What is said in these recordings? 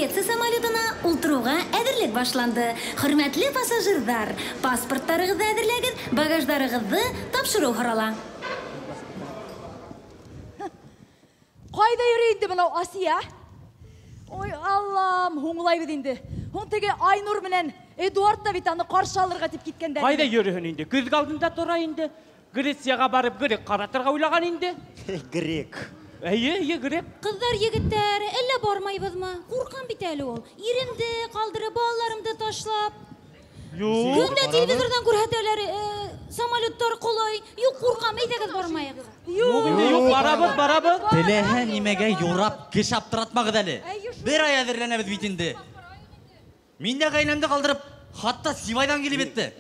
Греция самолетына ултырыуға әҙерлек башланды. Хөрмәтле пассажирҙар, паспорттарығыҙҙы әҙерләгеҙ, багаждарығыҙҙы тапшырыу һорала. Ҡайҙа йөрөй инде бынау Асия? Ой, Аллам, һуңлайбыҙ инде. Һуң теге Айнур менән Эдуард та бит аны ҡаршы алырға тип киткәндәр. Ҡайҙа йөрөһөн инде? Көҙгө алдында тора инде. Грецияға барып грек ҡаратырға уйлаған инде. Грек. Эйе, эйе, грек. Ҡыҙҙар, егеттәр, әллә бармайбыҙмы? Ҡурҡам бит әле ул. Иремде ҡалдырып, балаларымды ташлап. Юҡ. Көндә телевизорҙан күрһәтәләр, самолеттар ҡолай. Юҡ, ҡурҡам, әйҙәгеҙ бармайыҡ. Юҡ, инде юҡ, барабыҙ, барабыҙ. Теләһә нимәгә юрап кеше аптыратмағыҙ әле. Бер ай әҙерләнәбеҙ бит инде. Мин дә ғаиләмде ҡалдырып, хатта Сибайҙан килеп етте.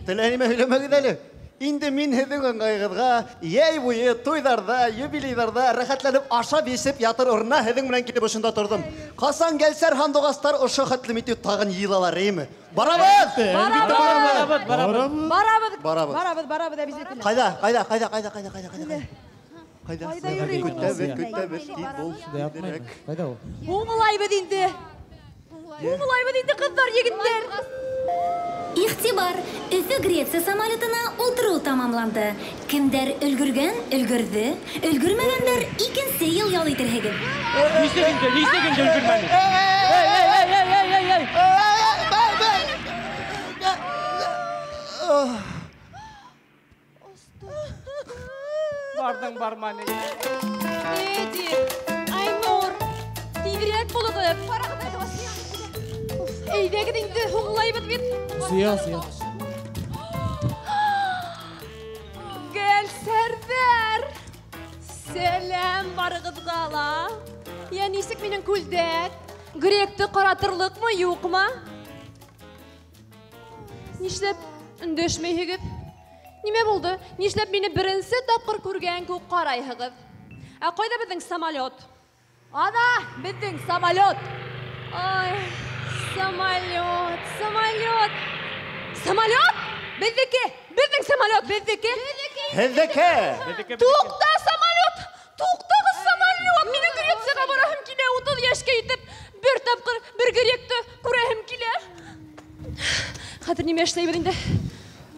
Теләһә нимә һөйләмәгеҙ әле. Инде мин һеҙҙең ыңғайығыҙға йәй буйы туйҙарҙа, юбилейҙарҙа рәхәтләнеп ашап эсеп ятыр урынына һеҙҙең менән килеп ошонда торҙом. Ҡасан гәлсәр һандуғастар ошо хәтлем итеү тағын йыйылалар, эйме? Барабыҙ! Барабыҙ! Барабыҙ, барабыҙ. Барабыҙ! Барабыҙ. Барабыҙ, барабыҙ, обязательно. Ҡайҙа, ҡайҙа, ҡайҙа, ҡайҙа, ҡайҙа, ҡайҙа, ҡайҙа? Ҡайҙа? Ҡайҙа йөрөй? Көтәбеҙ, көтәбеҙ, тиҙ бул. Ҡайҙа ул? Һуңлайбыҙ инде. Һуңлайбыҙ инде, ҡыҙҙар, егеттәр. Иғтибар, Өфө Греция самолетына ултырыу тамамланды. Кемдәр өлгөргән, өлгөрҙө, өлгөрмәгәндәр икенсе йыл ял итерһегеҙ. Нисек инде, нисек инде өлгөрмәне? Эй, эй, эй, эй, эй, эй, эй. Барҙың барманы. Эдик, Айнур, тиҙерәк булығыҙ. Әйҙәгеҙ инде, һуңлайбыҙ бит. Зыя, зыя. Гөлсәрҙәр, сәләм барығыҙға ла. Йә, нисек минең күлдәк? Гректе ҡаратырлыҡмы, юҡмы? Нишләп өндәшмәйһегеҙ? Нимә булды? Нишләп мине беренсе тапҡыр күргән кеүек ҡарайһығыҙ? Ә ҡайҙа беҙҙең самолет? Ана, беҙҙең самолет. Ай, самолет, самолет. Самолет? Беҙҙеке, беҙҙең самолет, беҙҙеке. Һеҙҙеке. Туҡта, самолет! Туҡтағыҙ, самолет! Минең Грецияға бараһым килә, 30 йәшкә етеп, бер тапҡыр бер гректы күрәһем килә. Хәҙер нимә эшләйбеҙ инде?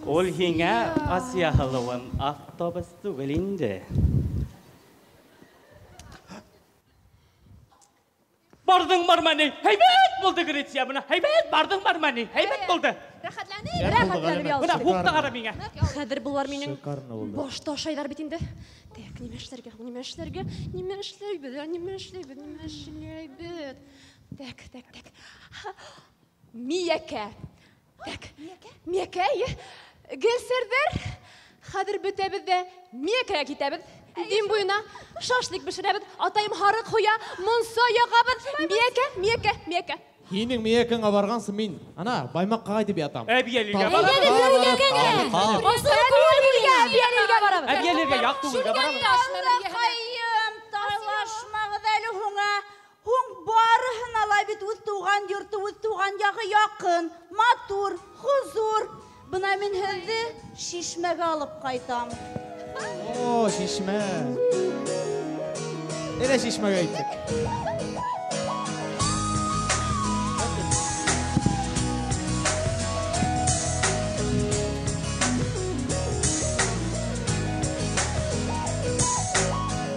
Ул һиңә Асия һылыуым, автобус түгел инде. Барҙың барманы, һәйбәт булды Греция бына, һәйбәт барҙың барманы, һәйбәт булды. Рәхәтләнеп, рәхәтләнеп ял. Бына һуҡты ҡара миңә. Хәҙер былар минең Шикарно булды. башты ашайҙар бит инде. Так, нимә эшләргә, нимә эшләргә, нимә эшләйбеҙ, нимә эшләйбеҙ, нимә эшләйбеҙ. Так, так, так. Миәкә. Так. Миәкә, эйе. Гөлсәрҙәр, хәҙер бөтәбеҙ ҙә Миәкәгә китәбеҙ. Дим буйына шашлык бешерәбеҙ, атайым һарыҡ һуя, монса яғабыҙ. Миәкә, миәкә, миәкә. Һинең миәкәңә барғансы мин, ана, Баймаҡҡа ҡайтып ятам. Әбйәлилгә Тағы барабыҙ. Әбйәлилгә барабыҙ. Әбйәлилгә яҡ түгелгә барабыҙ. Ҡайым, талашмағыҙ әле һуңа. Һуң барыһына ла бит үҙ тыуған йорто, үҙ тыуған яғы яҡын, матур, хозур. Бына мин һеҙҙе шишмәгә алып ҡайтам. О, шишмә. Әнә шишмәгә әйттек.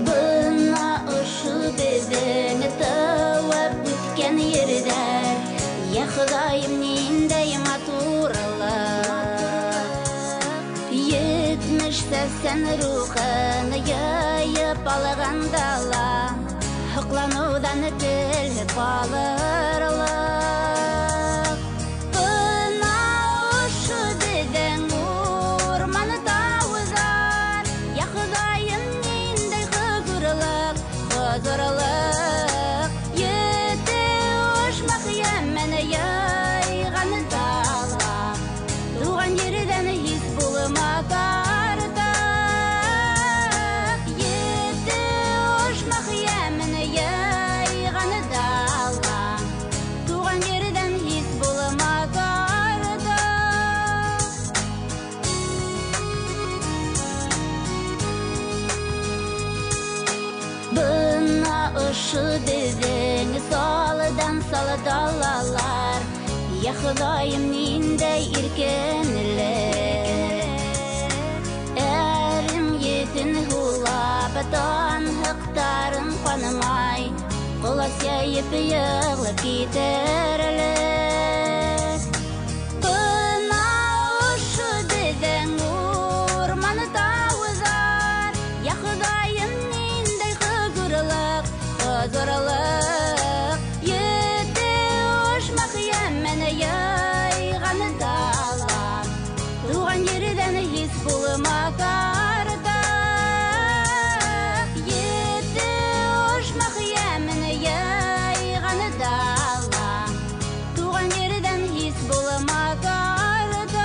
Бына ошо беҙҙең тыуып үҫкән ерҙәр. Йә Хоҙайым, ниндәй матурлыҡ. Етмеш сәсән рухын йыйып алғанда ла һоҡланыуҙан телһеҙ ҡалырлыҡ. Бына ошо беҙҙең урман тауҙар. Йә Хоҙайым, ниндәй хозурлыҡ, хозурлыҡ. Ете ошмаҡ йәмен йыйған дала. Тыуған ерҙән һис булмаҫ артыҡ. Ете ошмаҡ йәмен йыйған дала. Тыуған ерҙән һис булмаҫ артыҡ. Бына ошо беҙҙең Я Хоҙайым, ниндәй иркенлек. Әрем еҫен һулап, танһыҡтарын ҡанымай, ҡолас йәйеп йығылып китерлек. Бына ошо беҙҙең урман тауҙар, я Хоҙайым, ниндәй хозурлыҡ, хозурлыҡ. Ете ошмаҡ йәмен йыйған дала, тыуған ерҙән һис булмаҫ артыҡ. Ете ошмаҡ йәмен йыйған дала, тыуған ерҙән һис булмаҫ артыҡ.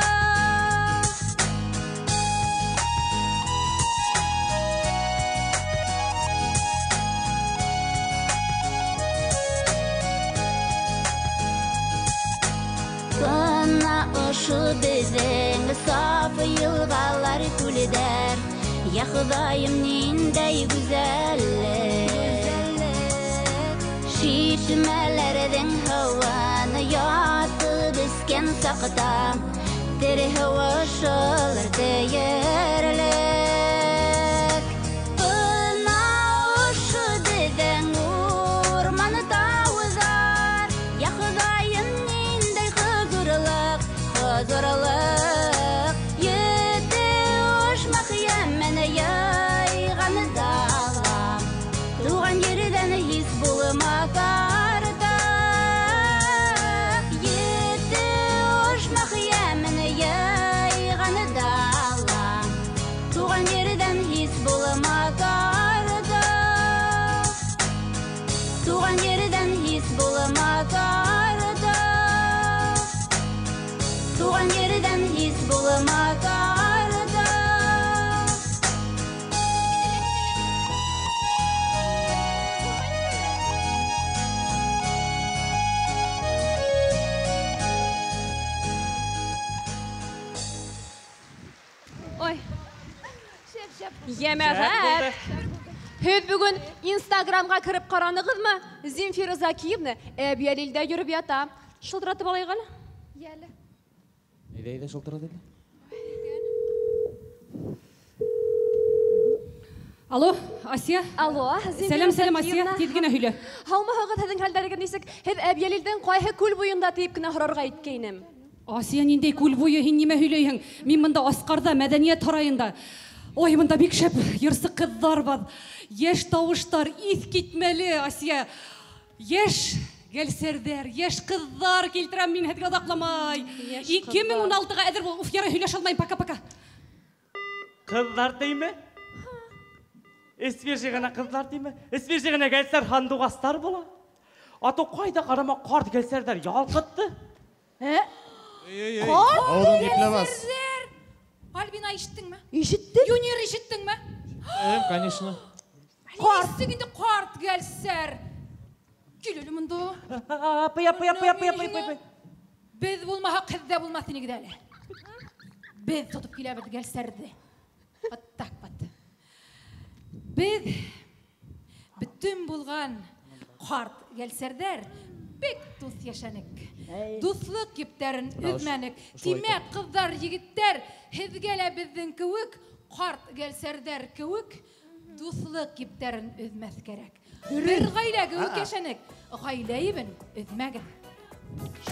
Бына ошо беҙҙең саф йылғалар, күлдәр, я Хоҙайым, ниндәй гүзәллек. Шишмәләрҙең һыуын ятып эскән саҡта, тере һыуы шулар тейерлек. Бына ошо беҙҙең урман тауҙар, я Хоҙайым, ниндәй хозурлыҡ, хозурлыҡ. Ете ошмаҡ йәмен йыйған дала, тыуған ерҙән һис булмаҫ артыҡ. Ете ошмаҡ йәмен йыйған дала, тыуған ерҙән һис булмаҫ артыҡ. Тыуған ерҙән һис булмаҫ артыҡ. Тыуған ерҙән һис булмаҫ артыҡ. Ой. Йәмәғәт. Һеҙ бөгөн Инстаграмға кереп ҡаранығыҙмы? Земфира Закиевна Әбйәлилдә йөрөп ята. Шылтыратып алайыҡ әле. Йәле. Әйҙә, әйҙә, шылтырат әле. Алло, Асия. Алло, Земфира Сәләм, сәләм, Асия. Закиевна. Тиҙ генә һөйлә. Һаумыһығыҙ, һеҙҙең хәлдәрегеҙ нисек? Һеҙ Әбйәлилдең ҡайһы күл буйында тиеп кенә һорарға иткәйнем. Асия, ниндәй күл буйы, һин нимә һөйләйһең? Мин бында Асҡарҙа, мәҙәниәт һарайында. Ой, бында бик шәп йырсы ҡыҙҙар бар. Йәш тауыштар, иҫ китмәле, Асия. Йәш гәлсәрҙәр, йәш ҡыҙҙар килтерәм мин һеҙгә оҙаҡламай. Йәш 2016-ға әҙер бул. Уф, ярай, һөйләшә алмайым. Пока, пока. Ҡыҙҙар тейме? Свежий ғына ҡыҙҙар тейме? Свежий ғына гәлсәр һандуғастар була. Ато ҡайҙа ҡарама ҡарт гәлсәрҙәр ялҡытты. Ә? Эй, эй, эй. Ҡарт Ауыҙың епләмәҫ. Гәлсәрҙәр! Альбина, ишеттеңме? Ишеттем. Юнир, ишеттеңме? Эм, конечно. Ҡарт. Нисек инде ҡарт гәлсәр? Кил әле монда. Апай, апай, апай, апай, апай, апай. Беҙ булмаһаҡ, һеҙ ҙә булмаҫ инегеҙ әле. Беҙ тотоп киләбеҙ гәлсәрҙе. Вот так вот. Беҙ бөтөн булған ҡарт гәлсәрҙәр бик дуҫ йәшәнек. Дуҫлыҡ ептәрен өҙмәнек. Тимәк, ҡыҙҙар, егеттәр, һеҙгә лә беҙҙең кеүек, ҡарт гәлсәрҙәр кеүек дуҫлыҡ ептәрен өҙмәҫ кәрәк. Бер ғаилә кеүек йәшәнек. Ғаилә ебен өҙмәгеҙ.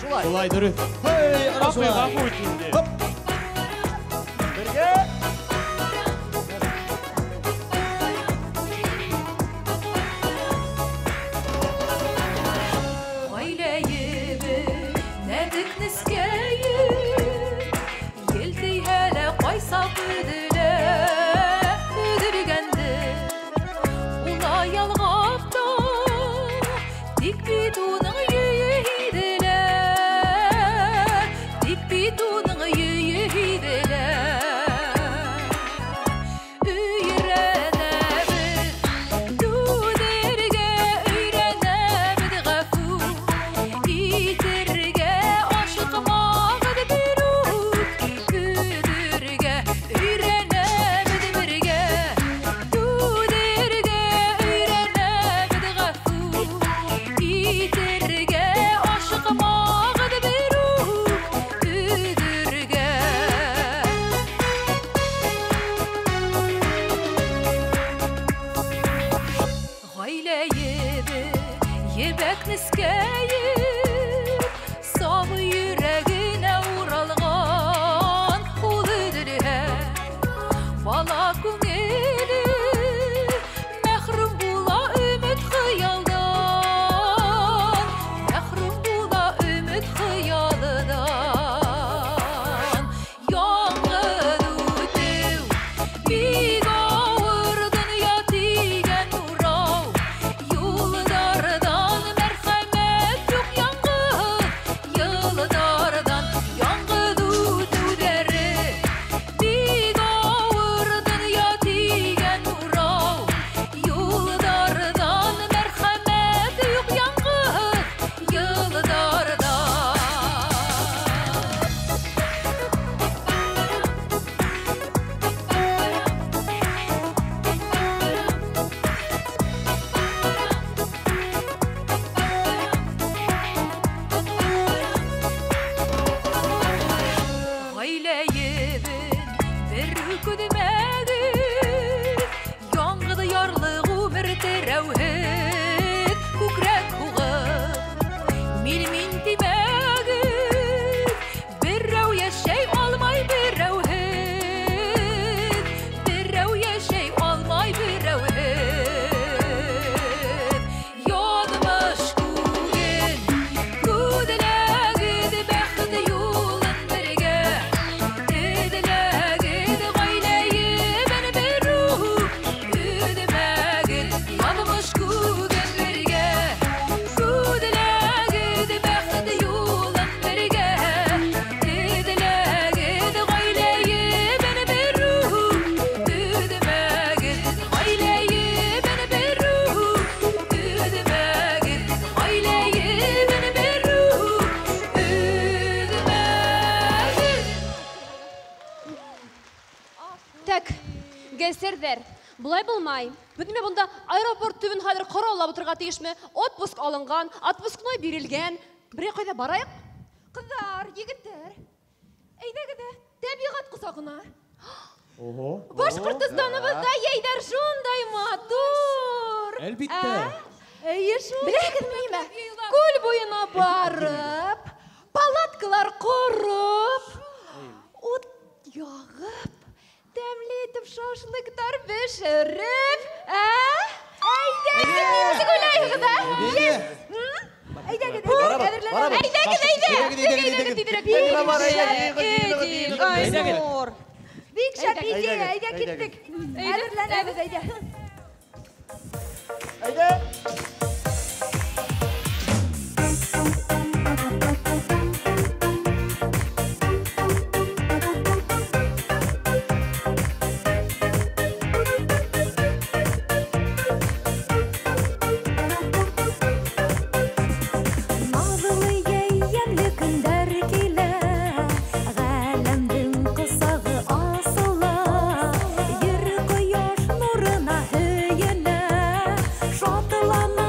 Шулай. Шулай, дөрөҫ. Һей, ана Апай, шулай. ғәфү ит инде. Хоп. Бергә. Ғаилә ебе нәҙек нескә еп, ел тейһә лә ҡайсаҡ өҙөлә, өҙөлгәнде уна ялғап та, тик бит уның йөйө һиҙелә, тик бит уның йөйө һиҙелә. Өйрәнәбеҙ, түҙергә өйрәнәбеҙ, ғәфү итергә ашыҡмағыҙ берүк, көҙөргә өйрәнәбеҙ бергә, түҙергә өйрәнәбеҙ, ғәфү итергә Кәйеп, сабый йөрәгенә уралған ул өҙөлһә, бала күңеле мәхрүм була өмөт хыялдан, мәхрүм була өмөт хыялынан. Яңғыҙ үтеү бик ауыр донъя тигән урау, юлдарҙан мәрхәмәт юҡ яңғыҙ йылдарҙан яңғыҙ үтеүҙәре бик ауыр донъя тигән урау, юлдарҙан мәрхәмәт юҡ яңғыҙ йылдарҙан. Ғаилә ебен бер күҙмәгеҙ, яңғыҙ ярлы ғүмер терәүһеҙ, күкрәк һуғып, мин-мин тимәгеҙ, берәү йәшәй алмай берәүһеҙ, берәү йәшәй алмай берәүһеҙ. Яҙмыш күген, күҙләгеҙ бәхет юлын бергә, эҙләгеҙ ғаилә ебен берүк, өҙмәгеҙ яҙмыш күген бергә, күҙләгеҙ бәхет юлын бергә, эҙләгеҙ ғаилә ебен берүк, өҙмәгеҙ ғаилә ебен берүк, өҙмәгеҙ ғаилә ебен берүк, өҙмәгеҙ. Так, гәлсәрҙәр, былай булмай. Беҙ нимә бында аэропорт төбөн хәҙер ҡараулап ултырырға тейешме? Отпуск алынған, отпускной бирелгән. Берәй ҡайҙа барайыҡ? Ҡыҙҙар, егеттәр, әйҙәгеҙ ҙә тәбиғәт ҡосағына. Ого. Башҡортостаныбыҙҙа йәйҙәр шундай матур. Әлбиттә. Эйе шул. Беләһегеҙме нимә? Күл буйына барып, палаткалар ҡороп, ут яғып, тәмле итеп шашлыктар бешереп, ә? Әйҙәгеҙ, нисек уйлайһығыҙ, ә? Әйҙәгеҙ, Барабыҙ, әҙерләнәбеҙ. барабыҙ. Әйҙәгеҙ, әйҙә. Әйҙәгеҙ, әйҙәгеҙ, Әйҙәгеҙ, әйҙәгеҙ. Эдик, Айнур. Бик шәп Әйҙәгеҙ, идея, әйҙә әйҙәгеҙ. киттек. Әҙерләнәбеҙ, әйҙә. Әйҙә. Наҙлы йәй йәмле көндәр килә, ғаләмдең ҡосағы асыла, ер ҡояш нурына һөйөнә, шатлана.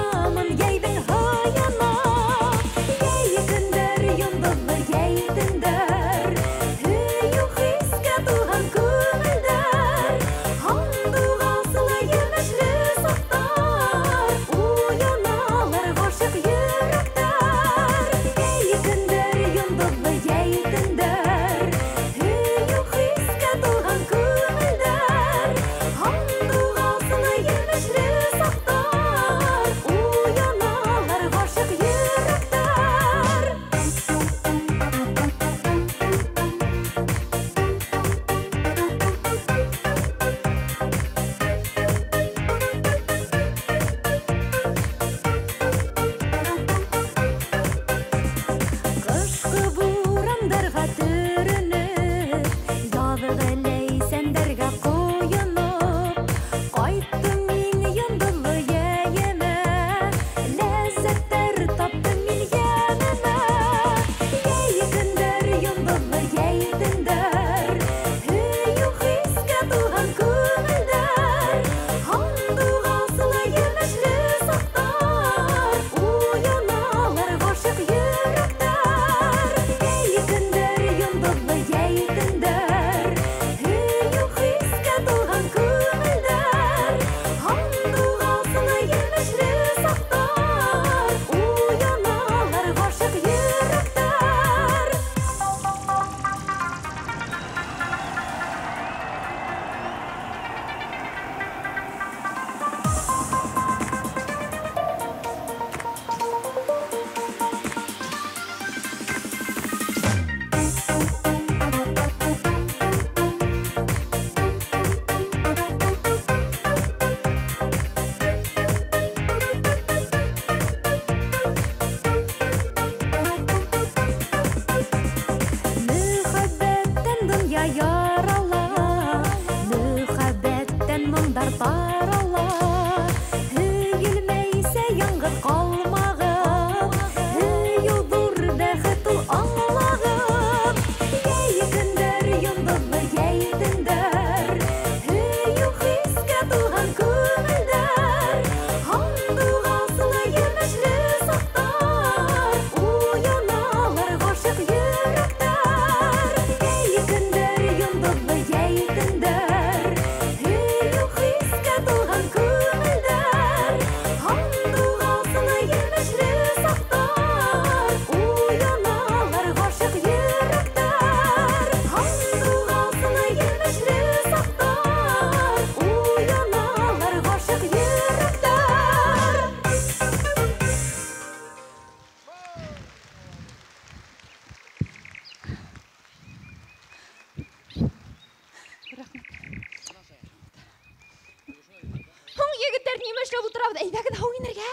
Нишләп ултырабыҙ? Әйҙәгеҙ һыу инергә.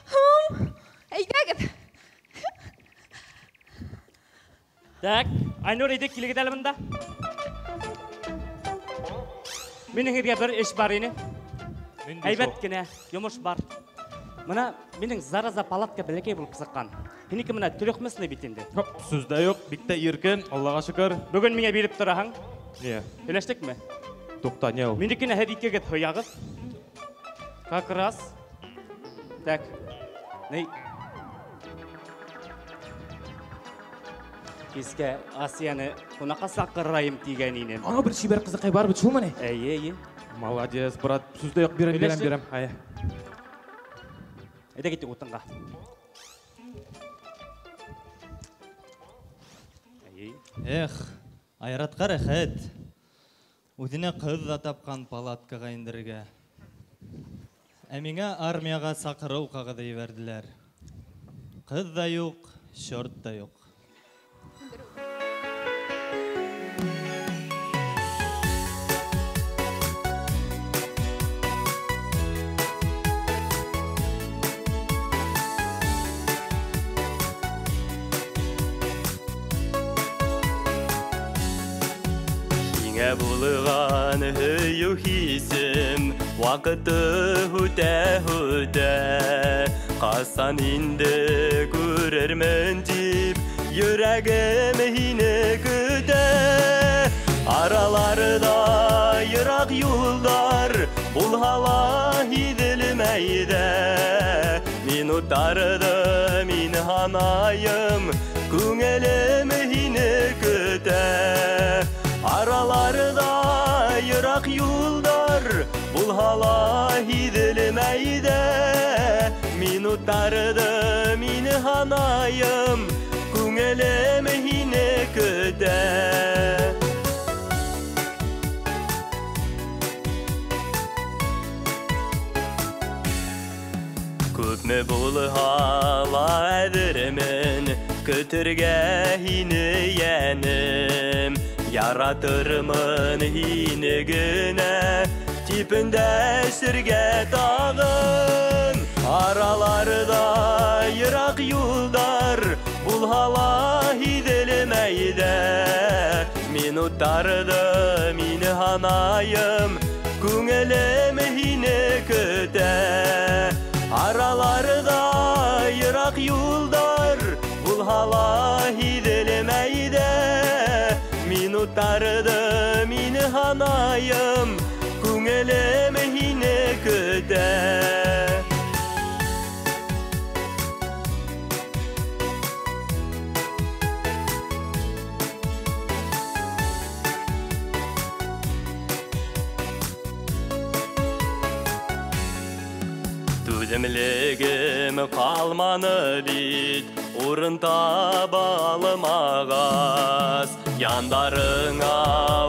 Һыу. Әйҙәгеҙ. Так, Айнур, әйҙә килегеҙ әле бында. Минең һеҙгә бер эш бар ине. Әйбәт кенә йомош бар. Мына минең зараза палатка бәләкәй булып сыҡҡан. Һинеке мына трехместный бит инде. Сүҙ ҙә юҡ, бик тә иркен, Аллаға шөкөр. Бөгөн миңә биреп тораһың. Ниә? Һөйләштекме? Туҡта, ни ул? Минекенә һеҙ икегеҙ һыяғыҙ. Как раз. Так. Ни? Кискә Асияны ҡунаҡҡа саҡырайым тигән инем. Ана бер сибәр ҡыҙыҡай бар бит, шулмы ни? Эйе, эйе. Молодец, брат. Сүҙ ҙә юҡ, бирәм, бирәм, бирәм. Әйе. Әйҙә киттек утынға. Эх, Айратҡа рәхәт. Үҙенә ҡыҙ ҙа тапҡан палаткаға индерергә. Ә миңә армияға саҡырыу ҡағыҙы ебәрҙеләр. Ҡыҙ ҙа юҡ, шорт та юҡ. Булған һөйөү хисем ваҡыты һүтә-һүтә. Ҡасан инде күрермен тип йөрәгем һине көтә. Араларҙа йыраҡ юлдар булһа ла һиҙелмәй ҙә. Минуттарҙы мин һанайым, күңелем һине көтә. Араларҙа йыраҡ юлдар булһа ла һиҙелмәй ҙә. Минуттарҙы мин һанайым, күңелем һине көтә. Күпме булһа ла әҙермен көтөргә һине, йәнем. Яратырмын һине генә, тип өндәшергә тағын. Араларҙа йыраҡ юлдар булһа ла һиҙелмәй ҙә. Минуттарҙы мин һанайым, күңелем һине көтә. Араларҙа йыраҡ юлдар булһа ла һиҙелмәй ҙә. Минуттарҙы мин һанайым, күңелем һине көтә. Түҙемлегем ҡалманы бит, урын таба алмағас. Яндарыңа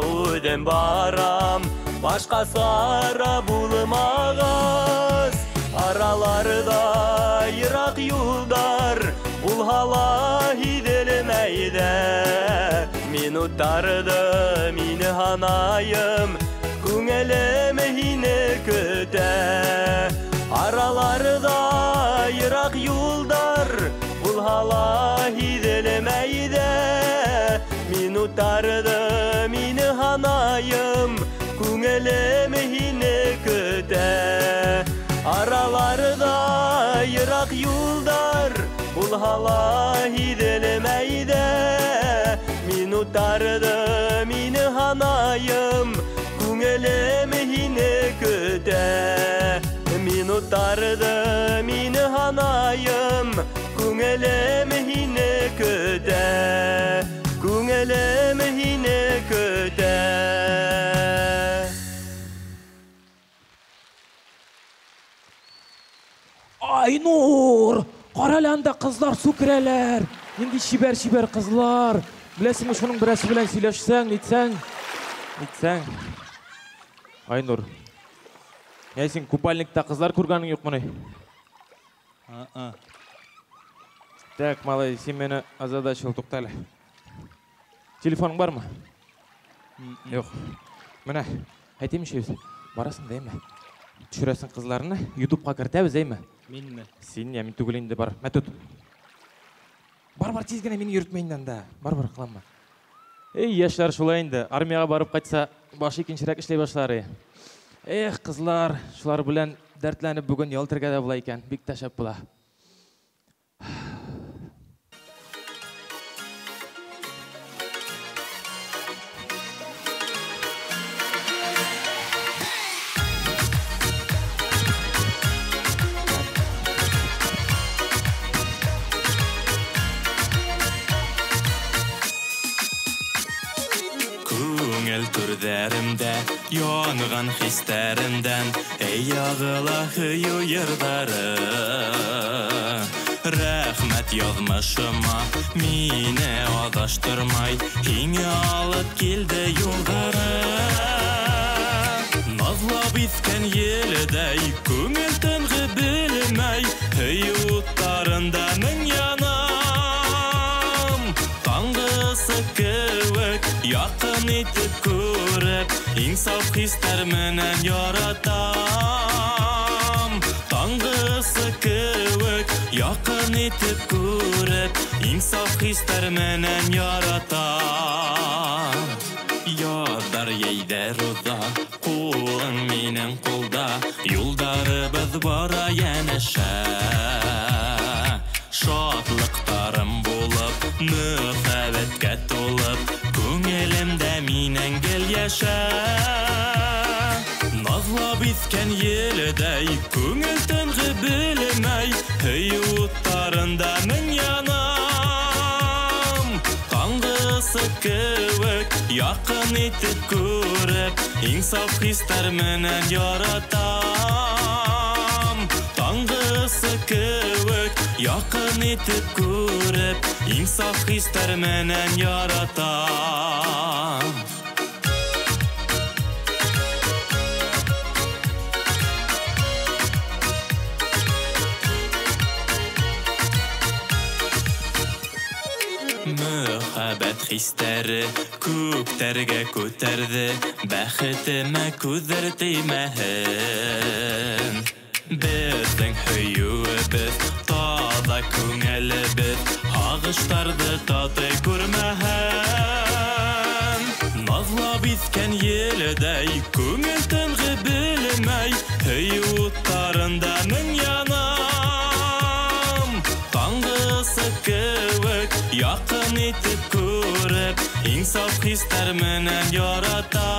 үҙем барам, башҡа сара булмағас. Араларҙа йыраҡ юлдар булһа ла һиҙелмәй ҙә. Минуттарҙы мин һанайым, күңелем һине көтә. Араларҙа йыраҡ юлдар булһа ла һиҙелмәй ҙә. Минуттарҙы мин һанайым, күңелем һине көтә. Араларҙа йыраҡ юлдар булһа ла һиҙелмәй ҙә. Минуттарҙы мин һанайым, күңелем һине көтә. Минуттарҙы мин һанайым, күңелем һине көтә. Күңелем һине көтә. Айнур, ҡара әле анда ҡыҙҙар сүкерәләр. Ниндәй сибәр-сибәр ҡыҙлар. Беләсеңме, шуның берәсе белән һөйләшсәң, нитсәң, нитсәң. Айнур, йә һин купальникта ҡыҙлар күргәнең юҡмы ни? Так, малай, һин мине озадачил, туҡта әле. Телефоның бармы? Юҡ. Мына, әйтәйем шул, барасың да, әйме? Төшөрәсең ҡыҙларны, ютубҡа кертәбеҙ, әйме? Минме? Син, я, мин түгел инде, бар. Мә, тот. Бар, бар, тиҙ генә мине йөрөтмә инде анда. Бар, бар, ҡыланма. Эй, йәштәр шулай инде. Армияға барып ҡайтса, башы икенсерәк эшләй башлар. Эх, ҡыҙлар, шулар белән дәртләнеп бөгөн ял итергә дә була икән. Бик тә шәп була. Түрҙәремдә янған хистәремдән эй яғыла һөйөү йырҙары. Рәхмәт яҙмышыма, мине аҙаштырмай, һиңә алып килде юлдары. Наҙлап иҫкән елдәй, күңел тынғы белмәй, һөйөү уттарында мең янам. Таңғы ысыҡ кеүек, яҡын итеп күреп, иң саф хистәр менән яратам. Таңғы ысыҡ кеүек, яҡын итеп күреп, иң саф хистәр менән яратам. Яҙҙар йәйҙәр уҙа, ҡулың минең ҡулда, юлдарыбыҙ бара йәнәшә. Шатлыҡтарым булып, мөхәббәткә тулып, күңелемдә минең гел йәшә. Наҙлап иҫкән елдәй, күңел тынғы белмәй, һөйөү уттарында мең янам. Таңғы ысыҡ кеүек, яҡын итеп күреп, иң саф хистәр менән яратам. Таңғы ысыҡ кеүек, яҡын итеп күреп, иң саф хистәр менән яратам. Мөхәббәт хистәре күктәргә күтәрҙе, бәхетемә күҙҙәр теймәһен. Беҙҙең һөйөүебеҙ, таҙа күңелебеҙ, һағыштарҙы татый күрмәһен. Наҙлап иҫкән елдәй, күңел тынғы белмәй, һөйөү уттарында мең янам. Таңғы ысыҡ кеүек, яҡын итеп күреп, иң саф хистәр менән яратам.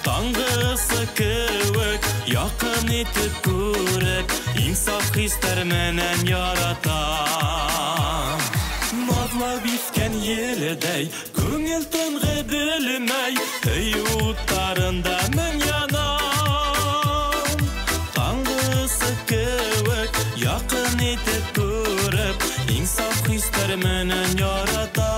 Таңғы ысыҡ кеүек, яҡын итеп күреп, иң саф хистәр менән яратам. Наҙлап иҫкән елдәй, күңел тынғы белмәй, һөйөү уттарында мең янам. Таңғы ысыҡ кеүек, яҡын итеп күреп, иң саф хистәр менән яратам.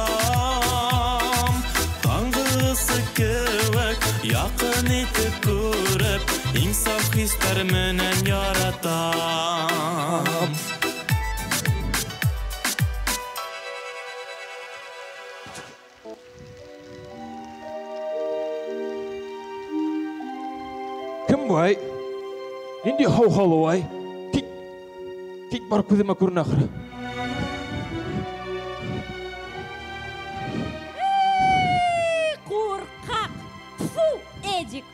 Таңғы ысыҡ кеүек, яҡын итеп күреп, иң саф хистәр менән яратам. Кем бай? Ниндәй һау-һалыу ай? Кит, кит бар күҙемә күренә ахыры. Ҡурҡаҡ! Фу, Эдик!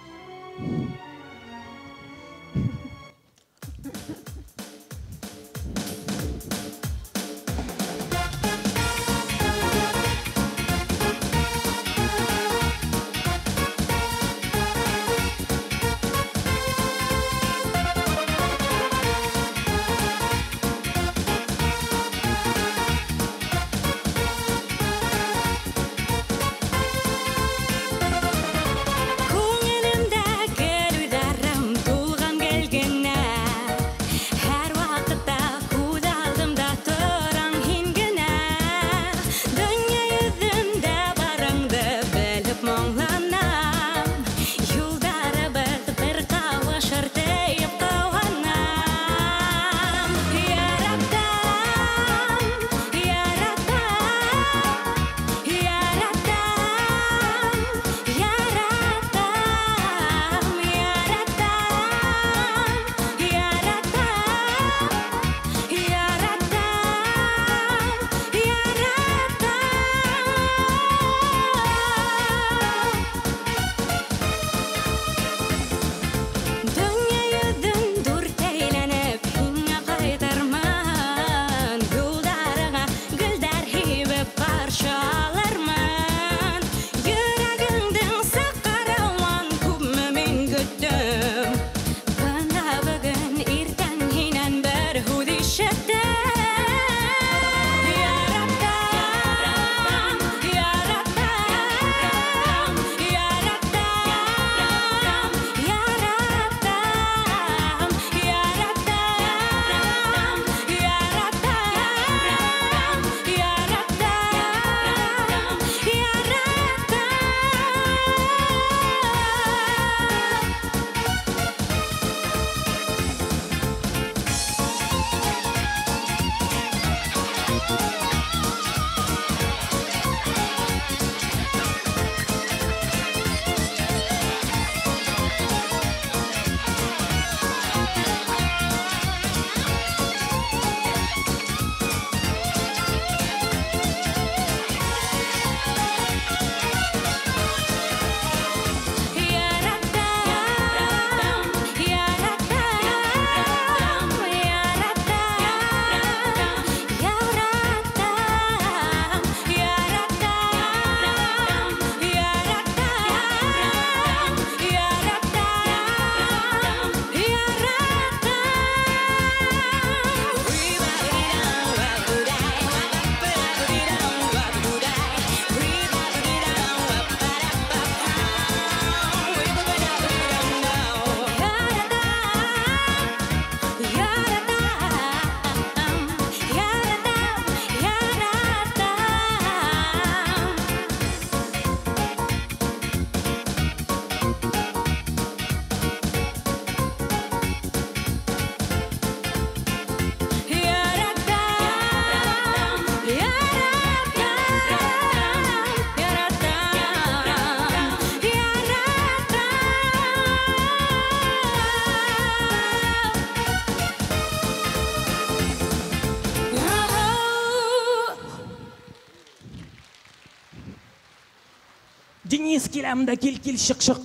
Денис килә монда, кил, кил, чык, чык.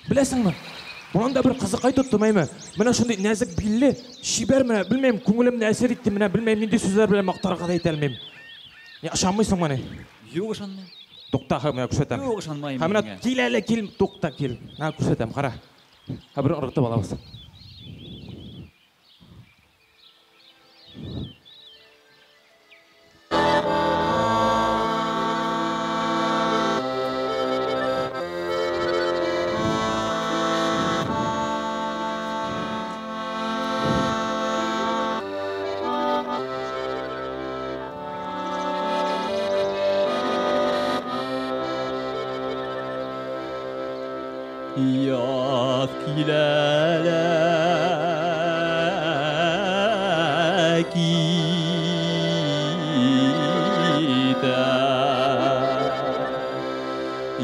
Беләсеңме? Монда бер кызыкай тоттым, әйме. Менә шундый нәзек билле, чибәр менә, белмәйм, күңелемне әсир итте, менә белмәйм, нинди сүзләр белән мактарга да әйтә алмыйм. Не, ышанмыйсыңмыни? Юк, ышанмыйм. Тукта, менә күрсәтәм. Юк, ышанмыйм. Һәм менә кил әле, кил, тукта, кил. Менә күрсәтәм, кара. Һәм бер ыргытып алабыз. Яҙ килә лә китә,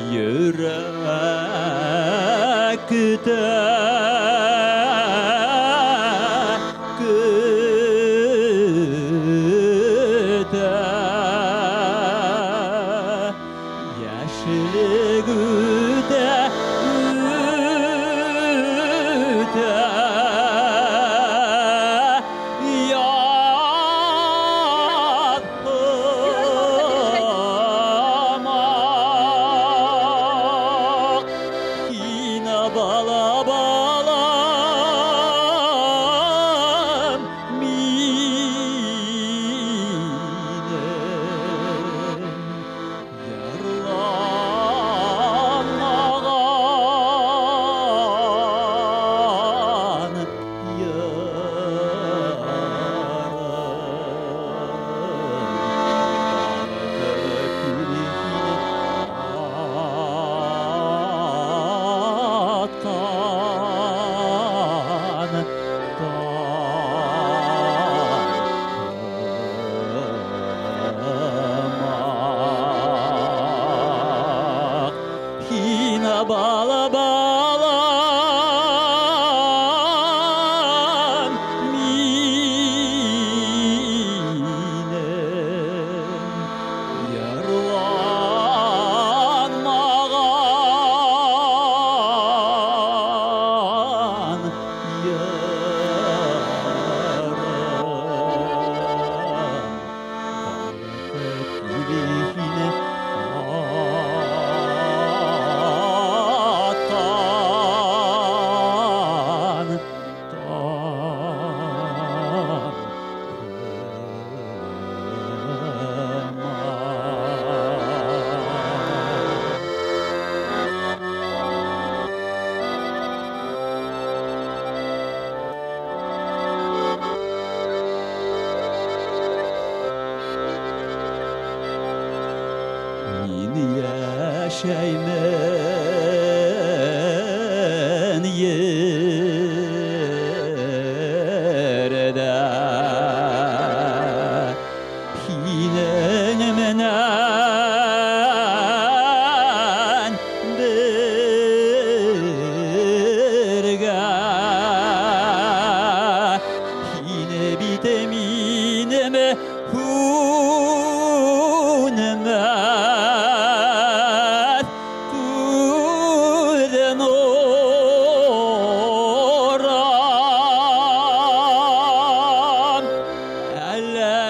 йөрәк көтә, көтә, йәшлек үтә, үтә, яҙ һымаҡ. Һин бала, балам, минең ярланмаған ярым, атҡан таң һымаҡ. Һин бала, балам, минең ярланмаған ярым, балҡып һине атҡан таң һымаҡ. Мин йәшәймен ерҙә, һинең менән бергә. Һине бит минем һүнмәҫ күҙ нурым. Әллә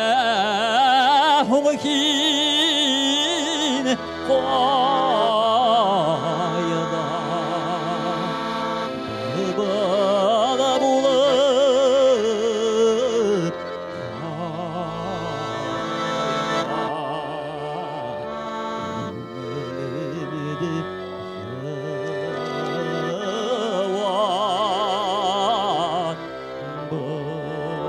һуң һин ҡайҙа, бала булып күңелемде йыуат балам.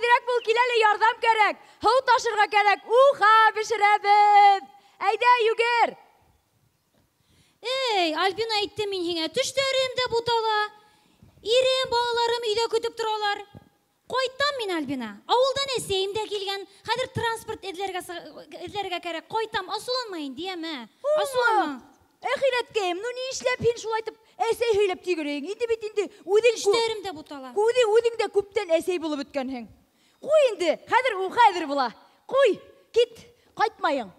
Тиҙерәк бул, кил әле, ярҙам кәрәк. Һыу ташырға кәрәк, уха бешерәбеҙ. Әйҙә, йүгер. Эй, Альбина, әйттем мин һиңә, төштәрем дә бутала. Ирем, балаларым өйҙә көтөп торалар. Ҡайтам мин, Альбина. Ауылдан әсәйем дә килгән. Хәҙер транспорт эҙләргә кәрәк. Ҡайтам, асыуланма инде, йәме? Асыуланма. Әхирәткәйем, ну ни эшләп һин шулайтып әсәй һөйләп тигерәйең? Инде бит инде үҙең Төштәрем дә бутала. Үҙең дә күптән әсәй булып бөткәнһең. Ҡуй инде, хәҙер уха әҙер була. Ҡуй, кит, ҡайтмайың.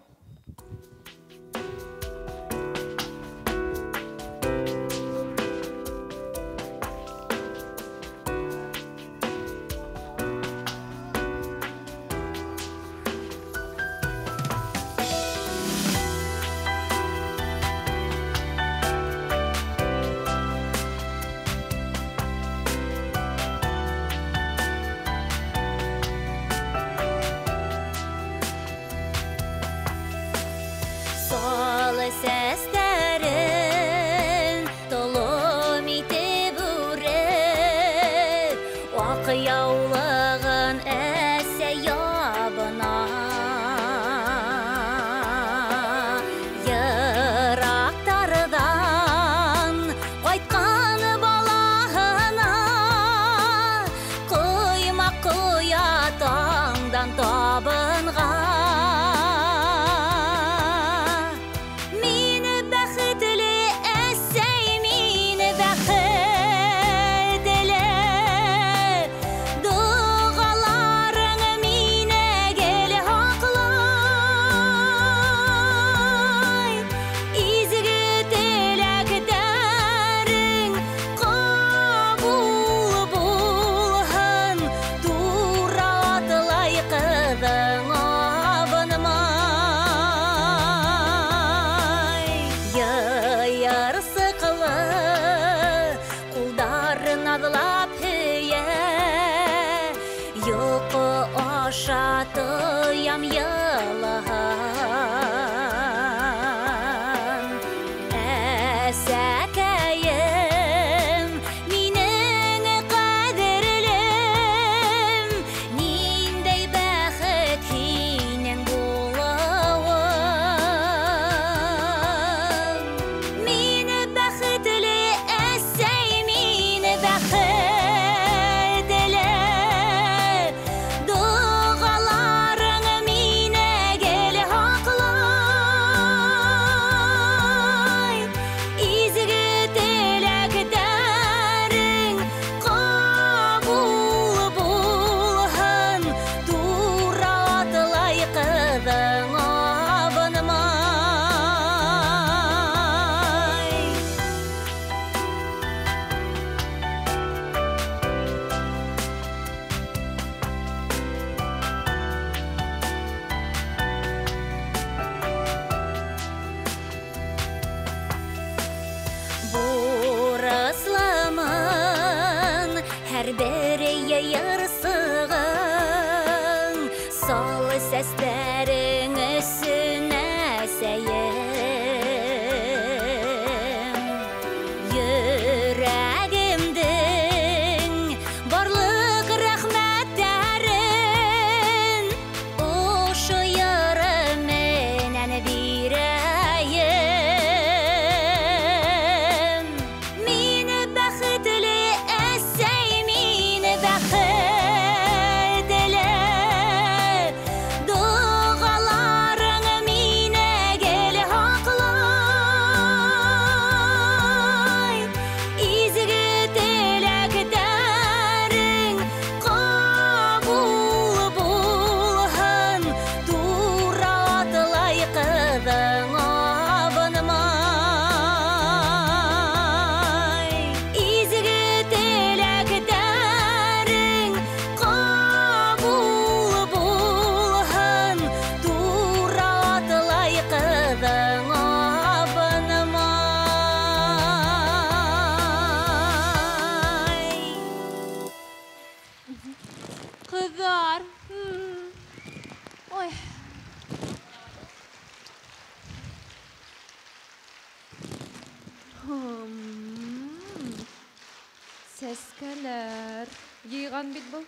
Сәстәрен толом итеп үреп, аҡ яулығын әсә ябына. Йыраҡтарҙан ҡайтҡан балаһына ҡоймаҡ ҡоя таңдан табынға. Наҙлап һөйә, йоҡо аша тоям йылыһын. Әсәкәйем, минең ҡәҙерлем, ниндәй бәхет һинең булыуың. Мин бәхетле әсәй, мин бәхетле, доғаларың мине гел һаҡлай. Изге теләктәрең ҡабул булһын, тура атлай ҡыҙың абынмай. Бурысламын һәр бер йыйырсығың, сал сәстәрең өсөн әсәйем. Йөрәгемдең барлыҡ рәхмәттәрен ошо йырым менән бирәйем. Мин бәхетле әсәй, мин бәхетле, доғаларың мине гел һаҡлай. Изге теләктәрең ҡабул булһын, тура атлай ҡыҙың абынмай. Изге теләктәрең ҡабул булһын, тура атлай ҡыҙың абынмай. Ҡыҙҙар. Ой. Сәскәләр. Йыйған бит был.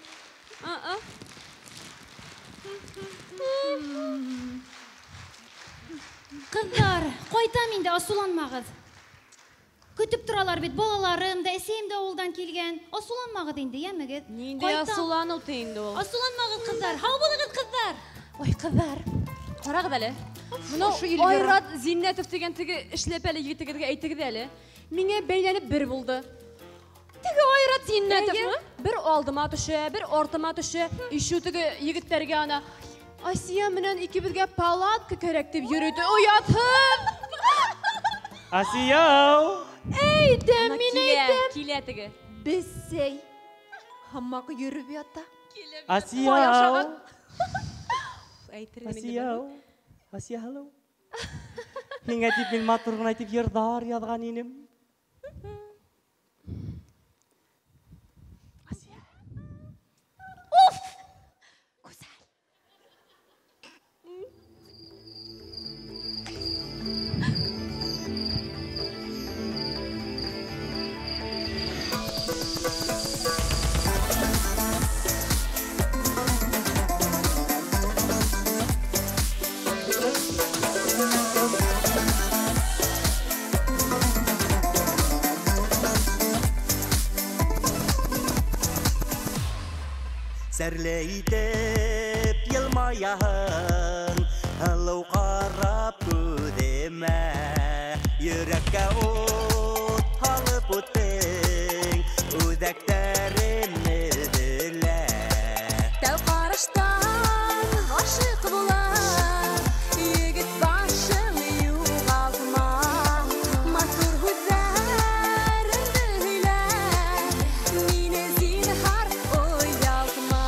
Ҡыҙҙар, ҡайтам инде, асыуланмағыҙ. Көтөп торалар бит, балаларым да, әсәйем дә ауылдан килгән. Асыуланмағыҙ инде, йәмегеҙ. Ниндәй асыуланыу ти инде ул? Асыуланмағыҙ, ҡыҙҙар. Һау булығыҙ, ҡыҙҙар. Ой, ҡыҙҙар, ҡарағыҙ әле. Бына Айрат Зиннәтов тигән теге эшләпәле егетегеҙгә әйтегеҙ әле. Миңә бәйләнеп бер булды. Теге Айрат Зиннәтовмы? Бер алдыма төшә, бер артыма төшә. Ишү теге егеттәргә ана Асия менән икебеҙгә палатка кәрәк тип йөрөйҙө. Оятһыҙ! Асия! Әйтәм, мин әйтәм. Килә теге. Бесәй. Һамаҡ йөрөп ята. Асия! Асия! Асия, hello. Һиңә тип мин матур ғына итеп йырҙар яҙған инем. Асия. Уф! Гүзәл. Сәрле итеп йылмаяһың, һылыу ҡарап күҙемә, йөрәккә ут һалып үттең, үҙәктәрем өҙөлә. Тәү ҡараштан ғашиҡ булам, егет башың юғалтма, матур һүҙҙәреңде һөйлә, мине зинһар оялтма.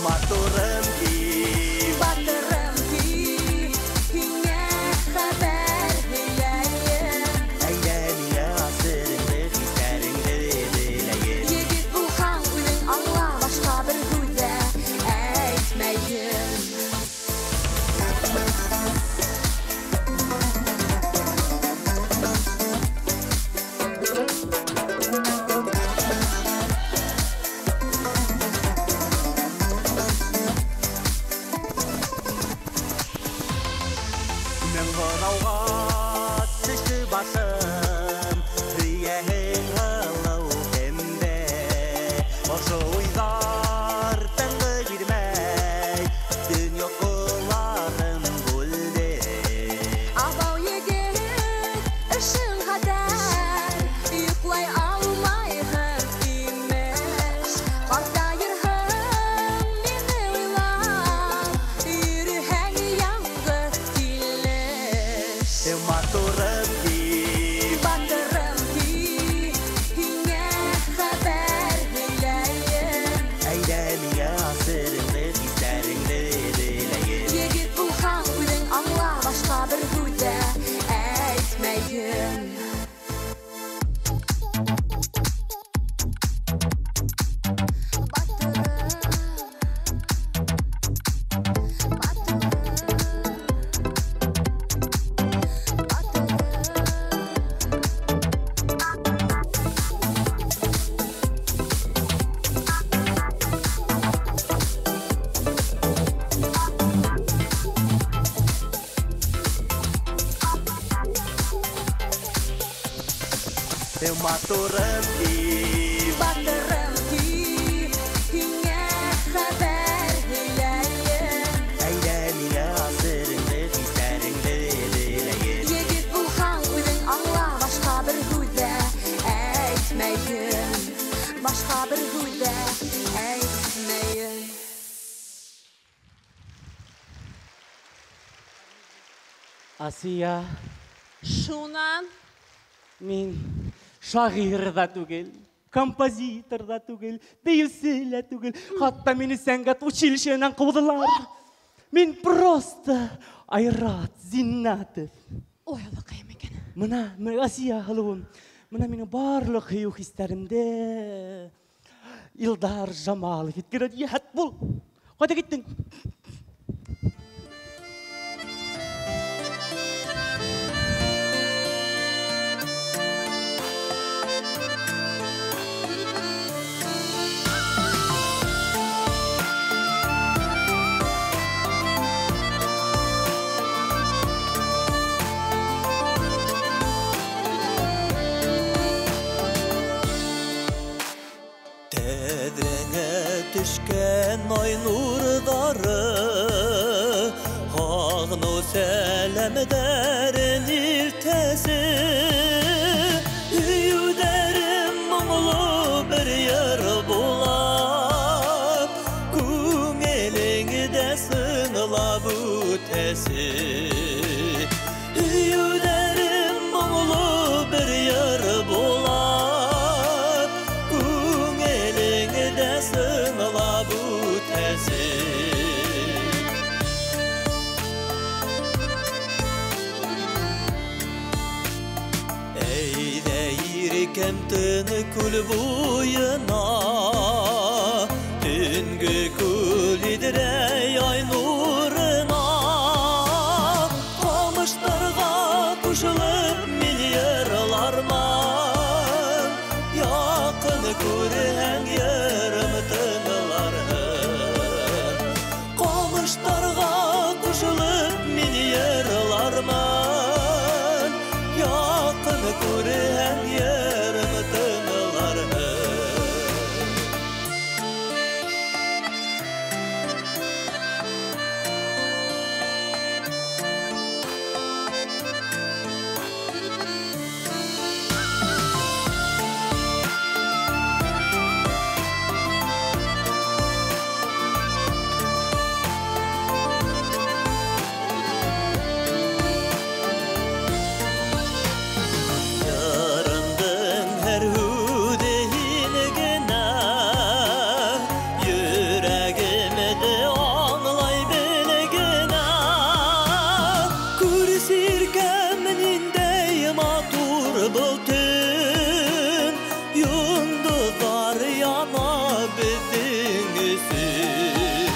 Матурым тип, батырым тип, һиңә хәбәр һөйләйем. Әйҙә миңә сереңде, хистәреңде беләйем. Егет булһаң үҙең аңла, башҡа бер һүҙ ҙә әйтмәйем. Мең һорауға төштө башым, һөйәһең һылыу кемде? Ошо уйҙар тынғы бирмәй, төн йоҡоларым бүлде. Абау егет, эшең хәтәр, йоҡлай алмайһың имеш. Ҡартайырһың мине уйлап, йөрөһәң яңғыҙ килеш. Матурым тип, батырым тип, һиңә хәбәр һөйләйем. Әйҙә миңә сереңде, хистәреңде беләйем. Егет булһаң үҙең аңла, башҡа бер һүҙ ҙә әйтмәйем. Матурым тип, батырым тип, һиңә хәбәр һөйләйем. Әйҙә миңә сереңде, хистәреңде беләйем. Егет булһаң үҙең аңла, башҡа бер һүҙ ҙә әйтмәйем. Башҡа бер һүҙ ҙә әйтмәйем. Асия. Шунан? Мин шағир ҙа түгел, композитор ҙа түгел, бейеүсе лә түгел. Хатта мине сәнғәт училищеһынан ҡыуҙылар. Мин просто Айрат Зиннәтов. Ой, Аллаҡайым икән. Мына, Асия һылыуым, мына минең барлыҡ һөйөү хистәремде Илдар Жамалов еткерә. Йәһәт бул. Ҡайҙа киттең? Ай нурҙары, һағыныу сәләмдәрен илтәсе. Һөйөүҙәрем моңло бер йыр була, күңелеңдә сыңлап үтәсе. Һөйөүҙәрем моңло бер йыр була, күңелеңдә сыңлап үтәсе. Әйҙә иркәм тын күл буйына, төнгө күл иҙрәй ай нурына. Ҡамыштарға ҡушылып мин йырларман, яҡын күрһәң йырым тыңларһың. Ҡамыштарға ҡушылып мин йырларман, яҡын күрһәң йырым тыңларһың. Йырымдың һәр һүҙе һин генә, йөрәгемде аңлай бел генә. Күр сиркәм ниндәй матур был төн, йондоҙҙар яна беҙҙең өсөн.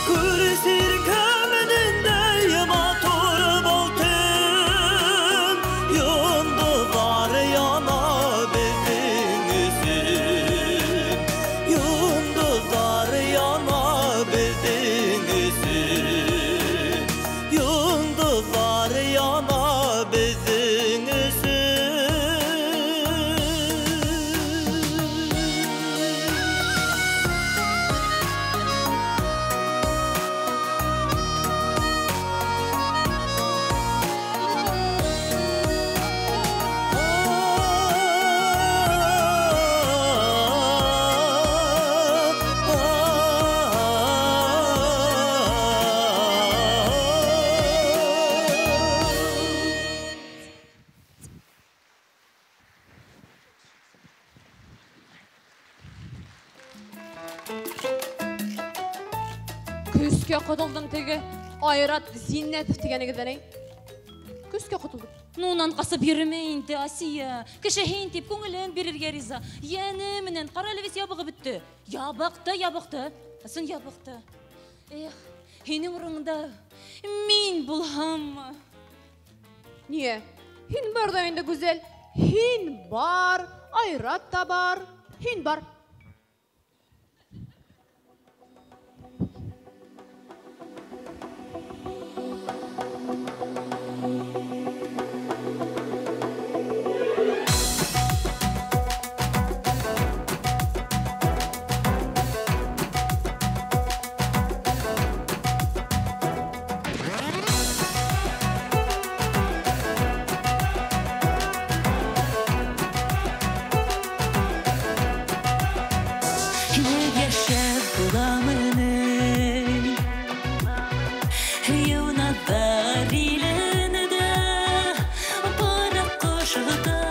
Күр сиркәм ниндәй матур был төн, йондоҙҙар яна беҙҙең өсөн. Йондоҙҙар яна беҙҙең өсөн. Йондоҙҙар яна беҙҙең өсөн. Көскә ҡотолдом теге Айрат Зиннәтов тигәнегеҙҙән, әй. Көскә ҡотолдом. Ну, унан ҡасып йөрөмә инде, Асия. Кеше һин тип күңелен бирергә риза. Йәне менән ҡара әле весь ябығып бөттө. Ябыҡты, ябыҡты. Ысын ябыҡты. Эх, һинең урыныңда мин булһаммы? Ниә? Һин бар ҙа инде, Гүзәл. Һин бар, Айрат та бар, һин бар. Йәшәп буламыни Юнаттар илендә, бары ҡоштарҙа